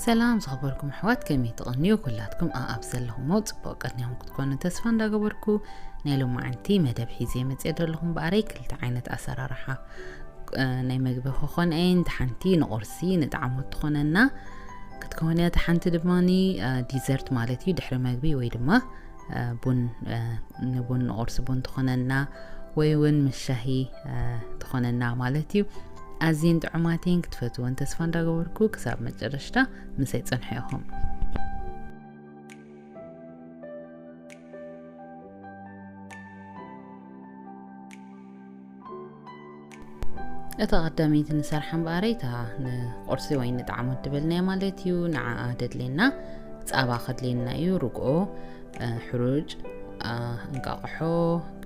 ሰላም ዝኸበርኩም ኣሕዋት፣ ከመይ ትቕንዩ? ኩላትኩም ኣኣብ ዘለኹሞ ጽቡቕ ቀኒኹም ክትኮኑ ተስፋ እንዳገበርኩ፣ ናይ ሎማዓንቲ መደብ ሒዘ መጽየ ዘለኹም። በኣረይ ክልተ ዓይነት ኣሰራርሓ፣ እ፣ ናይ መግቢ ክኾን እየን። እታ ሓንቲ ንቑርሲ ንጣዕሞት ትኾነና ክትከውን እያ። እታ ሓንቲ ድማ፣ እ፣ ዲዘርት ማለት እዩ፣ ድሕሪ መግቢ ወይ ድማ፣ እ፣ ቡን፣ እ፣ ንቡን ንቑርሲ ቡን ትኾነና ወይ እውን ምስ ሻሂ፣ እ፣ ትኾነና ማለት እዩ። ኣዝየን ጥዑማት እየን፣ ክትፈትወን ተስፋ እንዳገበርኩ ክሳብ መጨረሽታ ምሰይ ጽንሑ ኢኹም። እታ ቀዳመይቲ ንሰርሓ እምበኣረይ እታ ንቁርሲ ወይ ንጣዕሞት ትበልናያ ማለት እዩ። ንዓኣ ደድልየና ጻባ ከድልየና እዩ፣ ርግኦ፣ እ፣ ሕሩጭ፣ እ፣ እንቃቕሖ፣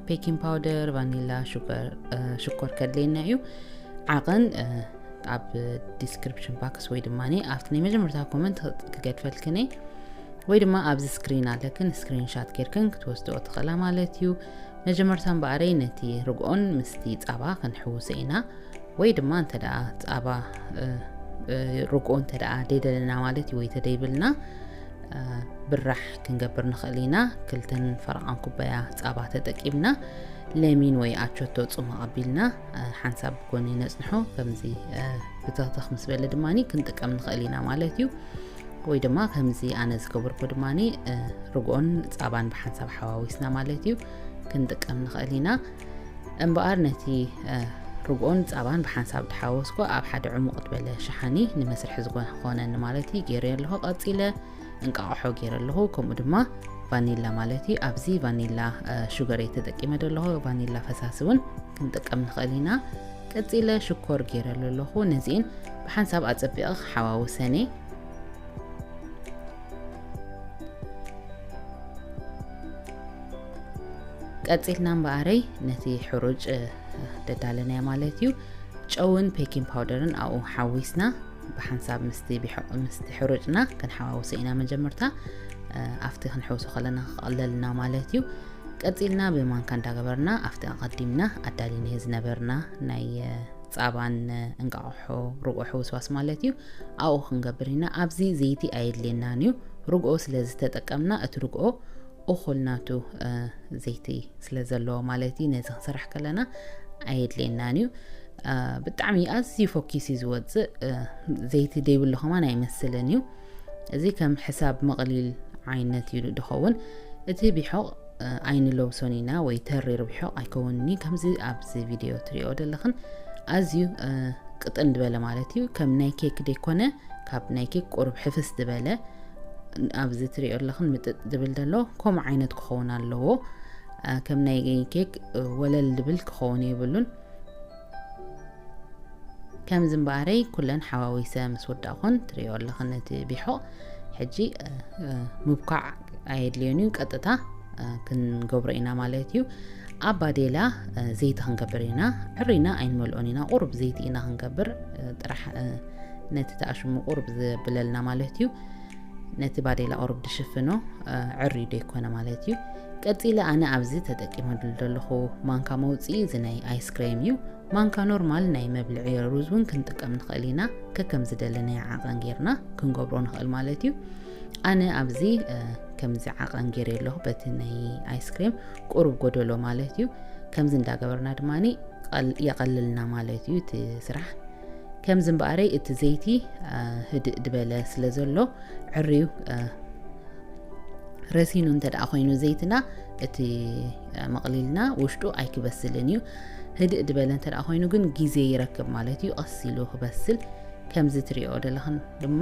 ቤኪንግ ፓውደር፣ ቫኒላ፣ ሹገር፣ እ፣ ሽኮር ከድልየና እዩ። ዓቐን፣ እ፣ ኣብ ዲስክሪፕሽን ባክስ ወይ ድማ ኣብቲ ናይ መጀመርታ ኮመንት ክገድፈልክን እየ፣ ወይ ድማ ኣብዚ ስክሪን ኣለክን ስክሪንሻት ጌርክን ክትወስድኦ ትኽእላ ማለት እዩ። መጀመርታ እምበኣረይ ነቲ ርግኦን ምስቲ ጻባ ክንሕውሶ ኢና፣ ወይ ድማ እንተ ደኣ ጻባ፣ እ፣ እ፣ ርግኦ እንተ ደኣ ደይደለና ማለት እዩ፣ ወይ ተደይብልና፣ እ፣ ብራሕ ክንገብር ንኽእል ኢና። ክልተን ፈረቓን ኩባያ ጻባ ተጠቂምና ለሚን ወይ ኣቾቶ ጽሙቕ ኣቢልና፣ እ፣ ሓንሳብ ብጎኒ ነጽንሖ። ከምዚ፣ እ፣ ብተኽተኽ ምስ በለ ድማ ክንጥቀም ንኽእል ኢና ማለት እዩ። ወይ ድማ ከምዚ ኣነ ዝገበርኩ ድማ፣ እ፣ ርግኦን ጻባን ብሓንሳብ ሓዋዊስና ማለት እዩ ክንጥቀም ንኽእል ኢና። እምበኣር ነቲ፣ እ፣ ርግኦን ጻባን ብሓንሳብ ድሓወስኩ ኣብ ሓደ ዕሙቕ ዝበለ ሸሓኒ ንመስርሒ ዝኾነኒ ማለት እዩ ገይረ ኣለኹ። ቀጺለ እንቃቕሖ ገይረ ኣለኹ፣ ከምኡ ድማ ቫኒላ ማለት እዩ። ኣብዚ ቫኒላ፣ እ፣ ሹገር እየ ተጠቂመ ዘለኹ። ቫኒላ ፈሳሲ እውን ክንጥቀም ንኽእል ኢና። ቀጺለ ሽኮር ገይረ ኣለኹ። ነዚኤን ብሓንሳብ ኣጸቢቐ ክሓዋውሰን እየ። ቀጺልና እምበኣረይ ነቲ ሕሩጭ፣ እ፣ ደዳለናዮ ማለት እዩ። ጨውን ቤኪንግ ፓውደርን ኣብኡ ሓዊስና ብሓንሳብ ምስቲ ቢሖ-፣ ምስቲ ሕሩጭና ክንሓዋውሶ ኢና መጀመርታ። እ፣ ኣብቲ ክንሕውሶ ከለና ክቐለልና ማለት እዩ። ቀጺልና ብማንካ እንዳገበርና ኣብቲ ኣቐዲምና ኣዳሊናዮ ዝነበርና ናይ፣ እ፣ ጻባን፣ እ፣ እንቃቑሖ ርግኦ ሕውስዋስ ማለት እዩ። ኣብኡ ክንገብር ኢና። ኣብዚ ዘይቲ ኣየድልየናን እዩ። ርግኦ ስለ ዝተጠቀምና እቲ ርግኦ እኹል ናቱ፣ እ፣ ዘይቲ ስለ ዘለዎ ማለት እዩ። ነዚ ክንሰርሕ ከለና ኣየድልየናን እዩ። እ፣ ብጣዕሚ ኣዝዩ ፈኪስ እዩ ዝወጽእ። እ፣ ዘይቲ ደይብሉ ከማን ኣይመስልን እዩ። እዚ ከም ሕሳብ መቕሊል ዓይነት እዩ ድኸውን። እቲ ቢሖቕ፣ እ፣ ኣይንለብሶን ኢና ወይ ተሪር ቢሖቕ ኣይከውንን እዩ። ከምዚ ኣብዚ ቪድዮ ትሪኦ ዘለኽን ኣዝዩ፣ እ፣ ቅጥን ዝበለ ማለት እዩ። ከም ናይ ኬክ ደይኮነ፣ ካብ ናይ ኬክ ቁሩብ ሕፍስ ዝበለ፣ ኣብዚ ትሪኦ ኣለኽን ምጥጥ ዝብል ዘሎ ከምኡ ዓይነት ክኸውን ኣለዎ። እ፣ ከም ናይ ኬክ፣ እ፣ ወለል ዝብል ክኸውን የብሉን። ከምዚ እምበኣረይ ኩለን ሓዋዊሰ ምስ ወዳእኹን ትሪኦ ኣለኽን እቲ ቢሖቕ። ሕጂ፣ እ፣ እ፣ ምብኳዕ ኣየድልዮን እዩ፣ ቀጥታ፣ እ፣ ክንገብሮ ኢና ማለት እዩ። ኣብ ባዴላ፣ እ፣ ዘይቲ ክንገብር ኢና። ዕሪና ኣይንመልኦን ኢና፣ ቁሩብ ዘይቲ ኢና ክንገብር፣ እ፣ ጥራሕ፣ እ፣ ነቲ ተኣሽሙ ቁሩብ ዘብለልና ማለት እዩ። ነቲ ባዴላ ቁሩብ ድሽፍኖ፣ እ፣ ዕርዩ ደይኮነ ማለት እዩ። ቀጺለ ኣነ ኣብዚ ተጠቂመሉ ዘለኹ ማንካ መውጽኢ እዚ ናይ ኣይስክሬም እዩ። ማንካ ኖርማል ናይ መብልዒ ሩዝ እውን ክንጥቀም ንኽእል ኢና። ከከም ዝደለናዮ ዓቐን ጌርና ክንገብሮ ንኽእል ማለት እዩ። ኣነ ኣብዚ፣ እ፣ ከምዚ ዓቐን ጌረ ኣለኹ በቲ ናይ ኣይስክሬም ቁሩብ ጎደሎ ማለት እዩ። ከምዚ እንዳገበርና ድማ ቀል-፣ የቐልልና ማለት እዩ እቲ ስራሕ። ከምዚ እምበኣረይ እቲ ዘይቲ፣ እ፣ ህድእ ድበለ ስለ ዘሎ ዕርዩ፣ እ፣ ረሲኑ እንተ ደኣ ኮይኑ ዘይትና እቲ፣ እ፣ መቕሊልና ውሽጡ ኣይክበስልን እዩ። ህድእ ድበለ እንተ ደኣ ኮይኑ ግን ግዜ ይረክብ ማለት እዩ፣ ቀስ ኢሉ ክበስል። ከምዚ ትሪኦ ዘለኽን ድማ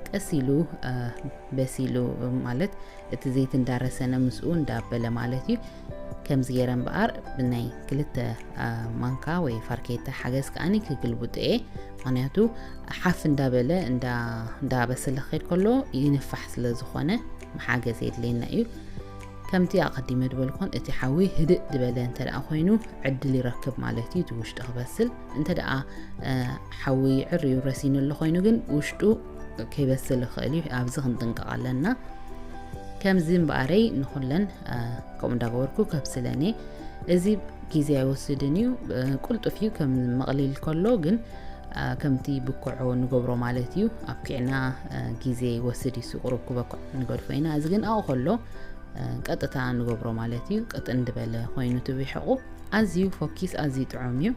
ቀስ ኢሉ፣ እ፣ በሲሉ ማለት እቲ ዘይቲ እንዳረሰነ ምስኡ እንዳበለ ማለት እዩ። ከምዚ ገይረ እምበኣር ብናይ ክልተ፣ እ፣ ማንካ ወይ ፋርኬታ ሓገዝ ከኣኒ ክግልብጦ እየ። ምኽንያቱ ሓፍ እንዳበለ እንዳ-፣ እንዳበሰለ ክኸይድ ከሎ ይንፋሕ ስለ ዝኾነ መሓገዝ የድልየና እዩ። ከምቲ ኣቐዲመ ዝበልኩን እቲ ሓዊ ህድእ ዝበለ እንተ ደኣ ኮይኑ ዕድል ይረክብ ማለት እዩ እቲ ውሽጢ ክበስል። እንተ ደኣ፣ እ፣ ሓዊ ዕርዩ ረሲኑ ኣሎ ኮይኑ ግን ውሽጡ ከይበስል ይኽእል እዩ። ኣብዚ ክንጥንቀቕ ኣለና። ከምዚ እምበኣረይ ንኹለን፣ እ፣ ከምኡ እንዳገበርኩ ከብስለን እየ። እዚ ግዜ ኣይወስድን እዩ፣ እ፣ ቁልጡፍ እዩ ከም መቕሊል ከሎ ግን ከምቲ ብኩዖ ንገብሮ ማለት እዩ። ኣብኪዕና ግዜ ይወስድ እዩ፣ ቁሩብ ክበኩዕ ንገድፎ ኢና። እዚ ግን ኣብኡ ከሎ ቀጥታ ንገብሮ ማለት እዩ። ቅጥን ዝበለ ኮይኑ ትብሕቑ። ኣዝዩ ፈኪስ፣ ኣዝዩ ጥዑም እዩ።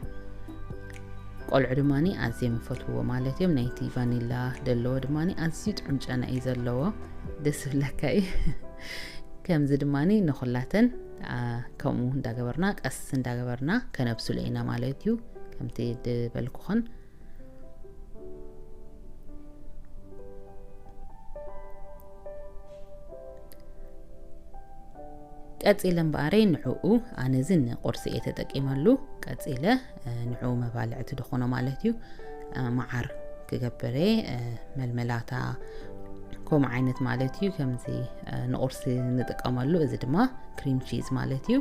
ቆልዑ ድማ ኣዝዮም ይፈትውዎ ማለት እዮም። ናይቲ ቫኒላ ዘለዎ ድማ ኣዝዩ ጥዑም ጨና እዩ ዘለዎ። ደስ ዝብለካ እዩ። ከምዚ ድማ ንኹላተን ከምኡ እንዳገበርና፣ ቀስ እንዳገበርና ከነብስሎ ኢና ማለት እዩ። ከምቲ ዝበልኩኽን ቀጺለ እምበኣረይ ንዕኡ፣ ኣነ እዚ ንቁርሲ እየ ተጠቂመሉ። ቀጺለ ንዕኡ መባልዕቲ ድኾኖ ማለት እዩ። መዓር ክገብር እየ። መልመላታ ከምኡ ዓይነት ማለት እዩ። ከምዚ ንቁርሲ ንጥቀመሉ፣ እዚ ድማ ክሪም ቺዝ ማለት እዩ።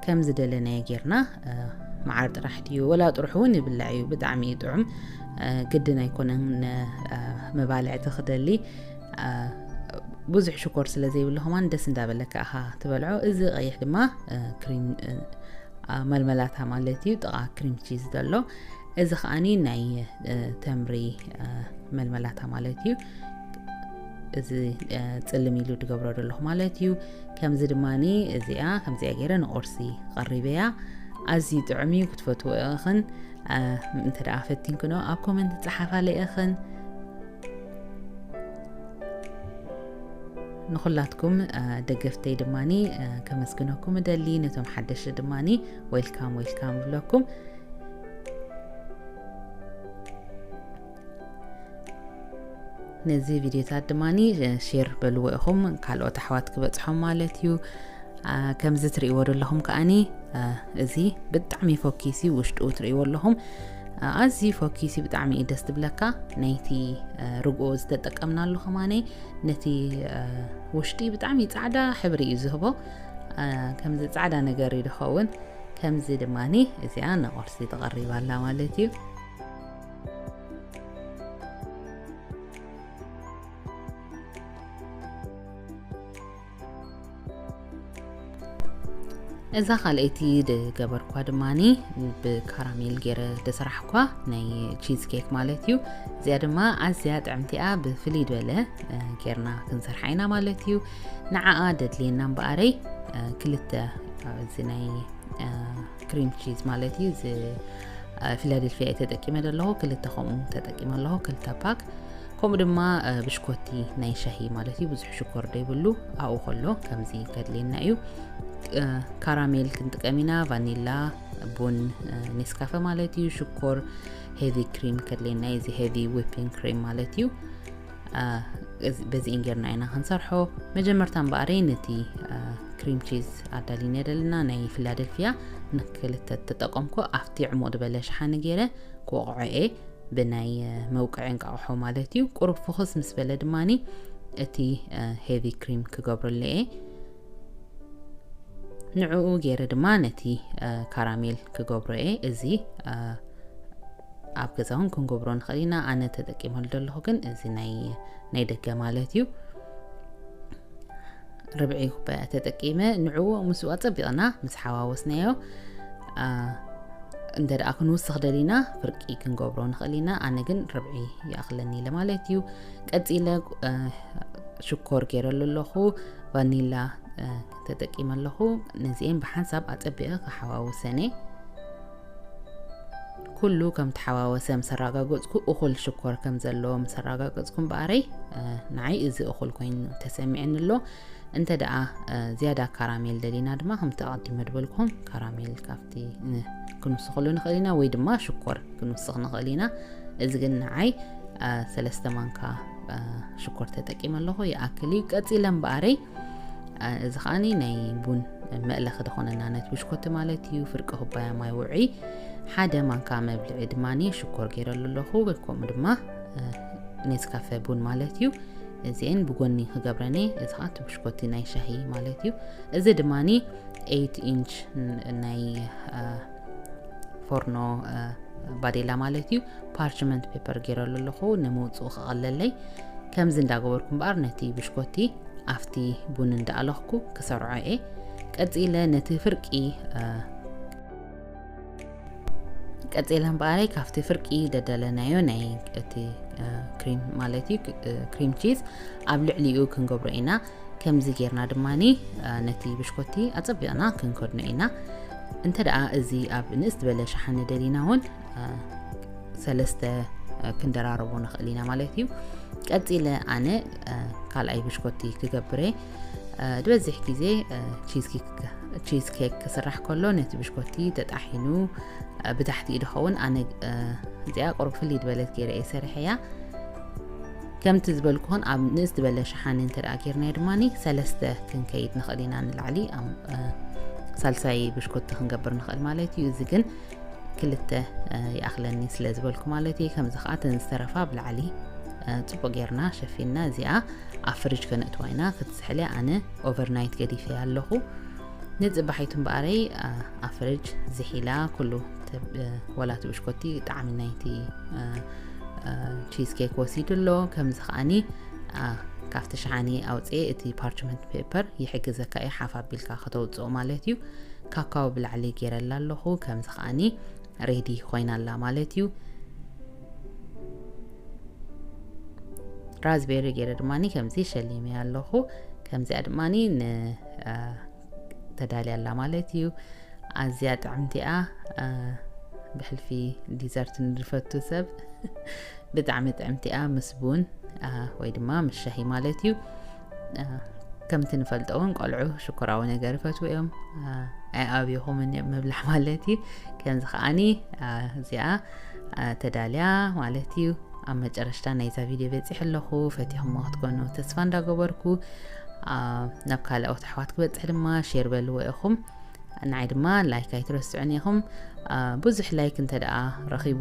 ከም ዝደለናዮ ጌርና፣ መዓር ጥራሕ ድዩ ወላ ጥርሑ እውን ይብላዕ እዩ። ብጣዕሚ እዩ ጥዑም። ግድን ኣይኮነን መባልዕቲ ክደሊ። ብዙሕ ሽኮር ስለ ዘይብሉ ከማን ደስ እንዳበለካ ኢኻ ትበልዖ። እዚ ቀይሕ ድማ ክሪም፣ መልመላታ ማለት እዩ፣ ጥቓ ክሪም ቺዝ ዘሎ። እዚ ከኣኒ ናይ ተምሪ መልመላታ ማለት እዩ። እዚ ጽልም ኢሉ ድገብሮ ዘለኹ ማለት እዩ። ከምዚ ድማ እዚኣ ከምዚኣ ገይረ ንቁርሲ ቀሪበያ። ኣዝዩ ጥዑም እዩ፣ ክትፈትዎ ኢኽን። እንተ ደኣ ፈቲንክኖ ኣብ ኮመንት ጸሓፋለይ ኢኽን። ንኹላትኩም ደገፍተይ ድማኒ ከመስግነኩም እደሊ። ነቶም ሓደሽቲ ድማኒ ዌልካም ዌልካም ብለኩም። ነዚ ቪድዮታት ድማኒ ሼር በልዎ ኢኹም፣ ካልኦት ኣሕዋት ክበጽሖም ማለት እዩ። ከምዚ ትርእይዎ ዘለኹም ከኣኒ፣ እዚ ብጣዕሚ ፈኪስ እዩ፣ ውሽጡ ትርእይዎ ኣለኹም። ኣዝዩ ፈኪስ እዩ፣ ብጣዕሚ እዩ ደስ ትብለካ። ናይቲ ርግኦ ዝተጠቀምናሉ ከማነይ ነቲ ውሽጢ ብጣዕሚ ጻዕዳ ሕብሪ እዩ ዝህቦ። ከምዚ ጻዕዳ ነገር እዩ ዝኸውን። ከምዚ ድማኒ እዚኣ ንቁርሲ ተቐሪባ ኣላ ማለት እዩ። እዛ ካልኣይቲ ዝገበርኳ ድማኒ ብካራሜል ገይረ ዝሰራሕኳ ናይ ቺዝ ኬክ ማለት እዩ። እዚኣ ድማ ኣዝያ ጥዕምቲኣ ብፍልይ ዝበለ ጌርና ክንሰርሓ ኢና ማለት እዩ። ንዓኣ ደድልየና እምበኣረይ ክልተ፣ እዚ ናይ ክሪም ቺዝ ማለት እዩ። እዚ ፊላደልፊያ እየ ተጠቂመ ዘለኹ፣ ክልተ ከምኡ ተጠቂመ ኣለኹ፣ ክልተ ፓክ። ከምኡ ድማ ብሽኮቲ ናይ ሻሂ ማለት እዩ፣ ብዙሕ ሽኮር ዘይብሉ። ኣብኡ ከሎ ከምዚ ከድልየና እዩ። ካራሜል ክንጥቀም ኢና፣ ቫኒላ፣ ቡን፣ ኔስካፈ ማለት እዩ፣ ሽኮር፣ ሄቪ ክሪም ከድልየና እዩ፣ እዚ ሄቪ ዊፒንግ ክሪም ማለት እዩ። በዚእን ጌርና ኢና ክንሰርሖ። መጀመርታ እምበኣረይ ነቲ ክሪም ቺዝ ኣዳሊና ዘለና ናይ ፊላደልፊያ ንክልተ ተጠቀምኩ። ኣብቲ ዕሙቕ ዝበለ ሸሓኒ ገይረ ክወቕዖ እየ ብናይ መውቅዒ እንቃቕሖ ማለት እዩ። ቁሩብ ፍኹስ ምስ በለ ድማኒ እቲ ሄቪ ክሪም ክገብረሉ እየ። ንዕኡ ገይረ ድማ ነቲ ካራሜል ክገብሮ እየ። እዚ ኣብ ገዛ እውን ክንገብሮ ንኽእል ኢና። ኣነ ተጠቂመሉ ዘለኹ ግን እዚ ናይ ናይ ደገ ማለት እዩ። ርብዒ ኩባያ ተጠቂመ ንዕኡ ምስኡ ኣጸቢቕና ምስ ሓዋወስናዮ፣ እንተ ደኣ ክንውስኽ ደሊና ፍርቂ ክንገብሮ ንኽእል ኢና። ኣነ ግን ርብዒ ይኣኽለኒ ኢለ ማለት እዩ። ቀጺለ ሽኮር ገይረሉ ኣለኹ፣ ቫኒላ ተጠቂመ ኣለኹ። ነዚኤን ብሓንሳብ ኣጸቢቐ ክሓዋውሰን እየ። ኩሉ ከም ተሓዋወሰ ምስ ኣረጋገጽኩ፣ እኹል ሽኮር ከም ዘለዎ ምስ ኣረጋገጽኩ እምበኣረይ፣ ንዓይ እዚ እኹል ኮይኑ ተሰሚዕኒ ኣሎ። እንተ ደኣ ዝያዳ ካራሜል ደሊና ድማ፣ ከምቲ ኣቐዲመ ዝበልኩኹም፣ ካራሜል ካብቲ ክንውስኸሉ ንኽእል ኢና፣ ወይ ድማ ሽኮር ክንውስኽ ንኽእል ኢና። እዚ ግን ንዓይ ሰለስተ ማንካ ሽኮር ተጠቂመ ኣለኹ፣ ይኣክል እዩ። ቀጺለ እምበኣረይ፣ እዚ ከኣኒ ናይ ቡን መእለኺ ዝኾነና ነቲ ብሽኮቲ ማለት እዩ። ፍርቂ ኩባያ ማይ ውዑይ፣ ሓደ ማንካ መብልዒ ድማ ሽኮር ገይረሉ ኣለኹ፣ ከምኡ ድማ ኔስካፈ ቡን ማለት እዩ። እዚኤን ብጎኒ ክገብረን እየ። እዚ ከኣ እቲ ብሽኮቲ ናይ ሻሂ ማለት እዩ። እዚ ድማኒ ኤይት ኢንች ናይ ፎርኖ ባዴላ ማለት እዩ። ፓርችመንት ፔፐር ገይረሉ ኣለኹ ንምውፅኡ ክቐለለይ። ከምዚ እንዳገበርኩ እምበኣር ነቲ ብሽኮቲ ኣብቲ ቡን እንዳኣለኽኩ ክሰርዖ እየ። ቀፂለ ነቲ ፍርቂ ቀጺለ እምበኣረይ ካብቲ ፍርቂ ደደለናዮ ናይ እቲ ክሪም ማለት እዩ ክሪም ቺዝ ኣብ ልዕሊኡ ክንገብሮ ኢና። ከምዚ ጌርና ድማ ነቲ ብሽኮቲ ኣጸቢቕና ክንከድኖ ኢና። እንተ ደኣ እዚ ኣብ ንእስ ዝበለ ሸሓኒ ደሊና እውን ሰለስተ ክንደራረቦ ንኽእል ኢና ማለት እዩ። ቀጺለ ኣነ ካልኣይ ብሽኮቲ ክገብረ ድበዝሕ ግዜ ቺዝ ኬክ ክስራሕ ከሎ ነቲ ብሽኮቲ ተጣሒኑ ብታሕቲ እዩ ድኸውን። ኣነ እዚኣ ቁሩብ ፍልይ ዝበለት ገይረ እየ ሰሪሐያ። ከምቲ ዝበልኩኹን ኣብ ንእስ ዝበለ ሸሓኒ እንተ ደኣ ጌርናዮ ድማ ሰለስተ ክንከይድ ንኽእል ኢና ንላዕሊ ሳልሳይ ብሽኮቲ ክንገብር ንኽእል ማለት እዩ። እዚ ግን ክልተ ይኣኽለኒ ስለ ዝበልኩ ማለት እዩ። ከምዚ ከዓ እተን ዝተረፋ ኣብ ላዕሊ ፅቡቅ ጌርና ሸፊንና እዚኣ ኣብ ፍርጅ ከነእትዋ ኢና። ክትዝሕለ ኣነ ኦቨርናይት ገዲፈ ኣለኹ። ንፅባሒቱ እምበኣረይ ኣብ ፍርጅ ዝሒላ ኩሉ ወላቲ ብሽኮቲ ጣዕሚ ናይቲ ቺዝ ኬክ ወሲዱ ኣሎ። ከምዚ ከዓኒ ካብቲ ሸሓኒ ኣውፅኤ እቲ ፓርችመንት ፔፐር ይሕግዘካ እዩ። ሓፍ ኣቢልካ ከተውፅኦ ማለት እዩ። ካካው ብላዕሊ ገይረላ ኣለኹ። ከምዚ ከዓኒ ሬዲ ኮይና ኣላ ማለት እዩ። ራዝቤሪ ገይረ ድማ ከምዚ ሸሊመያ ኣለኹ። ከምዚኣ ድማ ተዳልያ ኣላ ማለት እዩ። ኣዝያ ጥዕምቲ እያ። ብሕልፊ ዲዘርት ንድፈቱ ሰብ ብጣዕሚ ጥዕምቲ እያ፣ ምስ ቡን ወይ ድማ ምስ ሻሂ ማለት እዩ። ከምቲ ንፈልጦ እውን ቆልዑ ሽኮራዊ ነገር ይፈትዉ እዮም። ኣይኣብኹምን እዮም ምብላዕ ማለት እዩ። ከምዚ ከዓኒ እዚኣ ተዳልያ ማለት እዩ። ኣብ መጨረሽታ ናይዛ ቪድዮ በፂሐ ኣለኹ። ፈቲኹሞ ክትኮኑ ተስፋ እንዳገበርኩ ናብ ካልኦት ኣሕዋት ክበፅሕ ድማ ሼር በልዎ ኢኹም። ንዓይ ድማ ላይክ ኣይትረስዑን ኢኹም። ብዙሕ ላይክ እንተ ደኣ ረኺቡ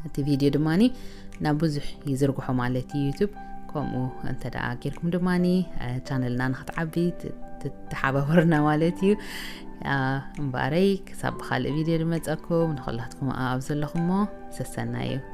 እቲ ቪድዮ ድማ ናብ ብዙሕ ይዝርግሖ ማለት እዩ ዩቱብ። ከምኡ እንተ ደኣ ጌርኩም ድማ ቻነልና ንክትዓቢ ትተሓባበሩና ማለት እዩ። እምበኣረይ ክሳብ ብካልእ ቪድዮ ድመፀኩም ንኩላትኩም ኣብ ዘለኹሞ ሰሰናዩ።